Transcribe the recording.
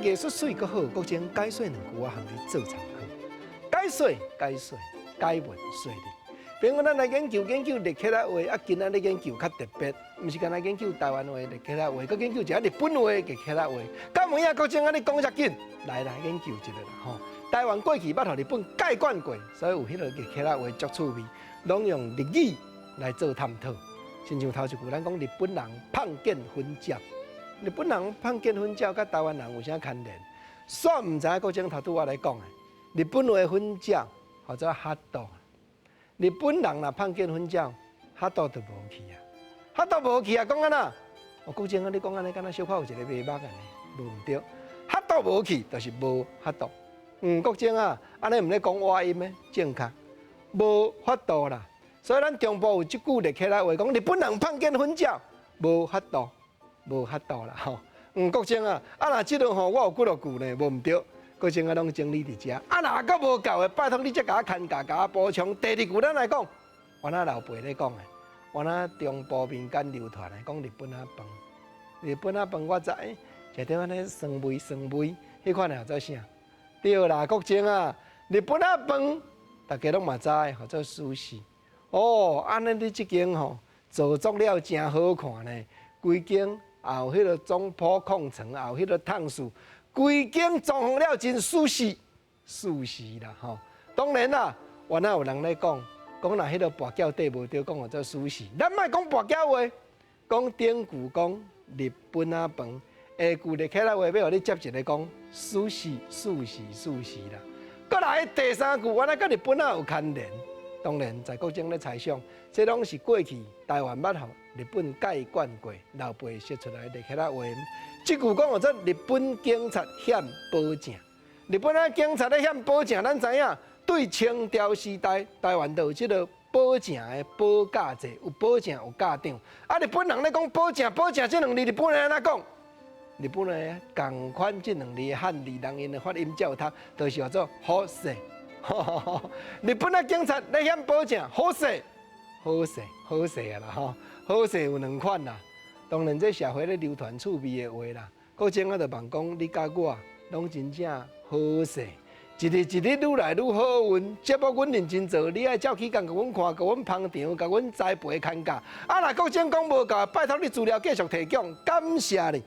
藝術媠閣好，國政解說兩句我含你做參考。解說解說解文說理。朋友，咱來研究研究日克拉話，啊，今仔日研究較特別，毋是干焦研究台灣話、日克拉話，閣研究一下日本話、日克拉話。敢有影國政按呢講遮緊，來來研究一下啦吼。台灣過去捌予日本蓋管過，所以有彼個日克拉話足趣味，攏用日語來做探討。親像頭一句，咱講日本人胖見粉鳥，日本人胖見粉鳥，佮台灣人有啥牽連？煞毋知影國政頭拄我來講的，日本話粉鳥號做ハト。日本人若胖見粉鳥，ハト就無去啊，ハト無去啊，講按怎？我國政啊，你講按呢，敢若小可有一個迷目按呢，無毋對。ハト無去，就是無法度。國政啊，按呢毋咧講倚音的，正確，無法度啦。所以咱中部有這句日克拉話，講日本人胖見粉鳥，無法度，無法度啦吼。國政啊，啊若這個吼，我有幾落句呢，無毋對。國政啊，攏整理佇遮。啊，若閣無夠的，拜託你再共我牽教，共我補充。第二句咱來講，原來老輩咧講的，原來中部民間流傳的，講日本仔飯，日本仔飯我知，食著按呢酸味酸味，彼款的號做啥？對啦，國政啊，日本仔飯，大家攏嘛知，號做壽司。哦，按呢你這間吼做作了誠好看呢，規間也有彼個總鋪控層，也有彼個燙數。規間裝潢了真舒適，舒適啦吼。當然啦，原來有人咧講，講若彼個跋筊綴無對，講號做壽司。咱莫講跋筊話，講頂句講日本仔飯，下句日克拉話欲予你接一個講壽司，壽司，壽司啦。閣來第三句，原來佮日本仔有牽連。當然，在國政咧猜想，這攏是過去台灣捌予日本蓋管過，老輩說出來日克拉話。這句講號做日本警察欠保證，日本仔警察咧欠保證，咱知影對清朝時代，台灣就有這個保證的保甲制，有保證有甲長。啊，日本人咧講保證，保證這兩字，日本人按怎講？日本人仝款這兩字的漢字，人𪜶的發音照讀，就是號做好勢。日本仔警察咧欠保證，好勢，好勢，好勢啊啦吼，好勢有兩款啦。當然，這社會咧流傳趣味的話啦，國政啊就望講你佮我攏真正好勢，一日一日愈來愈好運。節目阮認真做，你愛照起工共阮看，共阮捧場，共阮栽培牽教。啊，若國政講無夠，拜託你資料繼續提供，感謝你。